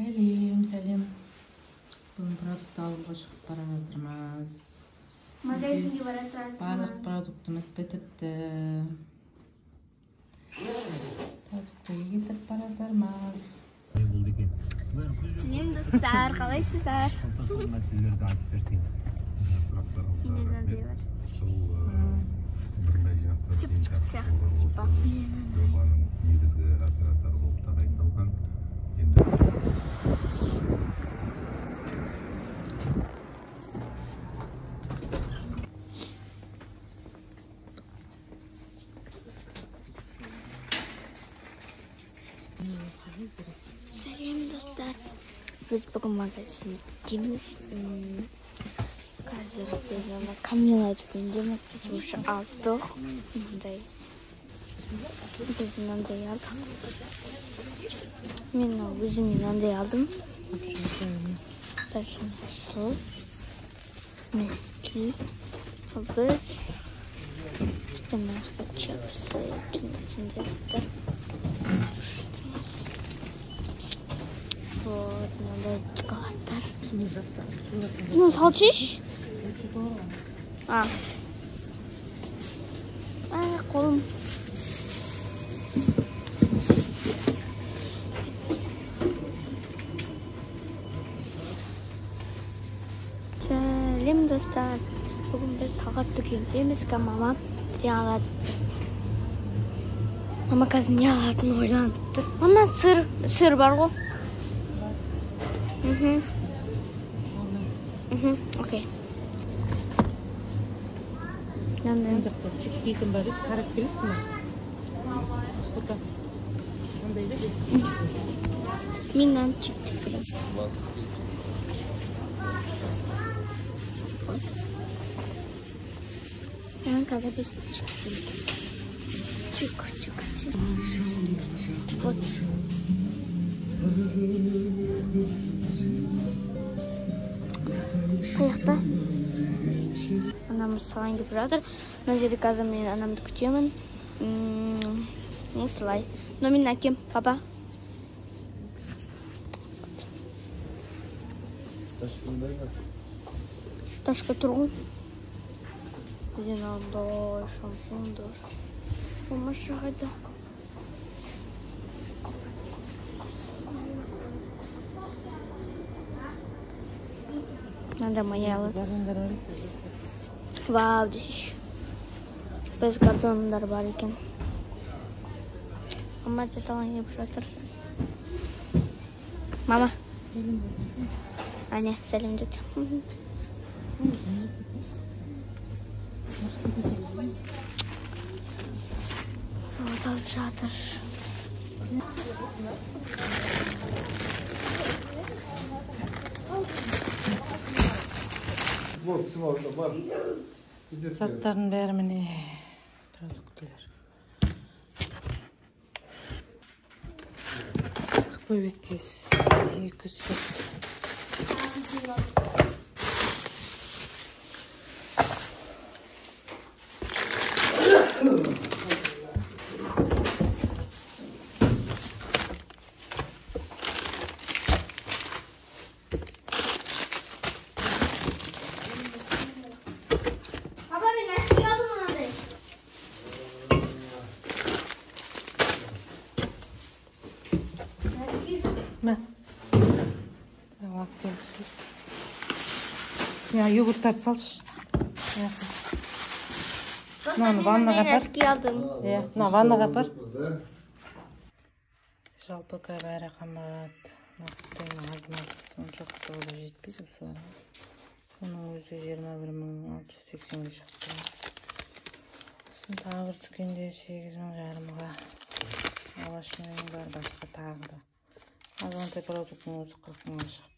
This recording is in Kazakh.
Сәлем, сәлем. Бүгін продукт алуға шығып бара жатырмыз. Магазинге бара жатырмыз. Барлық продуктымыз бітіпті. Продуктыға кетіп бара жатырмыз. Сәлем достар, қалайсыздар? Сол мәселелерді айтып берсеңіз. Менде мынандай бар. Сол бірыңғай жинақтау Цепочка сияқты, типа. Жобаның негізгі операторы болып тағайындалған. Енді Сәлем достар. Біз бүгін магазиндеміз. Қазір біз ана Камила дүкеніндеміз. Біз уже алдық. Мындай. Біз мынандай алдық. Мен өзіме мынандай алдым. Бірінші носки. Біз мына жақта чипсы, сондай заттар. Вот, мынандай шоколадтар. Ну, салчиш? А. А, қолым. Сәлем достар. Бүгін біз Талғат дүкеніндеміз. Мама не алады? Мама қазір не алатынын ойланып тұр. Мама, сыр, сыр бар ғой? Окей. Мынандай. Мына жақта чизкейкім бар еді, қарап келесің бе? Фото. Мындай да бес. Мен мынаны чиктеп беремін. Мынаны қазір біз чиктейміз. Чик, чик, чик. Вот. Қаяқта? Анамыз салайын деп жатыр. Мына жерде қазір мен анамды күтемін. Осылай. Мынау менің әкем, папа. Ташка тұр ғой. Бізде мынандай шампундар. Болмашы қайда? Надо моя алады. Вау, десейші. Біз картондар бар екен. Мама, зат алайын деп жатырсыз. Мама. Әне, сәлем деді. Вот алып жатыр. Заттардың бәрі міне продуктілер. Ақбөбекке 2 сүт. Папа, мен носки алдым мынандай. Мә. Лактель. Я йогурттарды салшы. Мынаны ваннаға апар. Носки алдым. Иә, мына ваннаға апар. Жалпы бәрі қымбат. Мына аз-маз оншақты да жетпейді осыларға. Оның өзі 21 680-ге шықты. Сосын тағы бір дүкенде 8,5 мыңға овощной бар, басқа тағы да. Азғантай продукттың өзі 40 мыңға шығып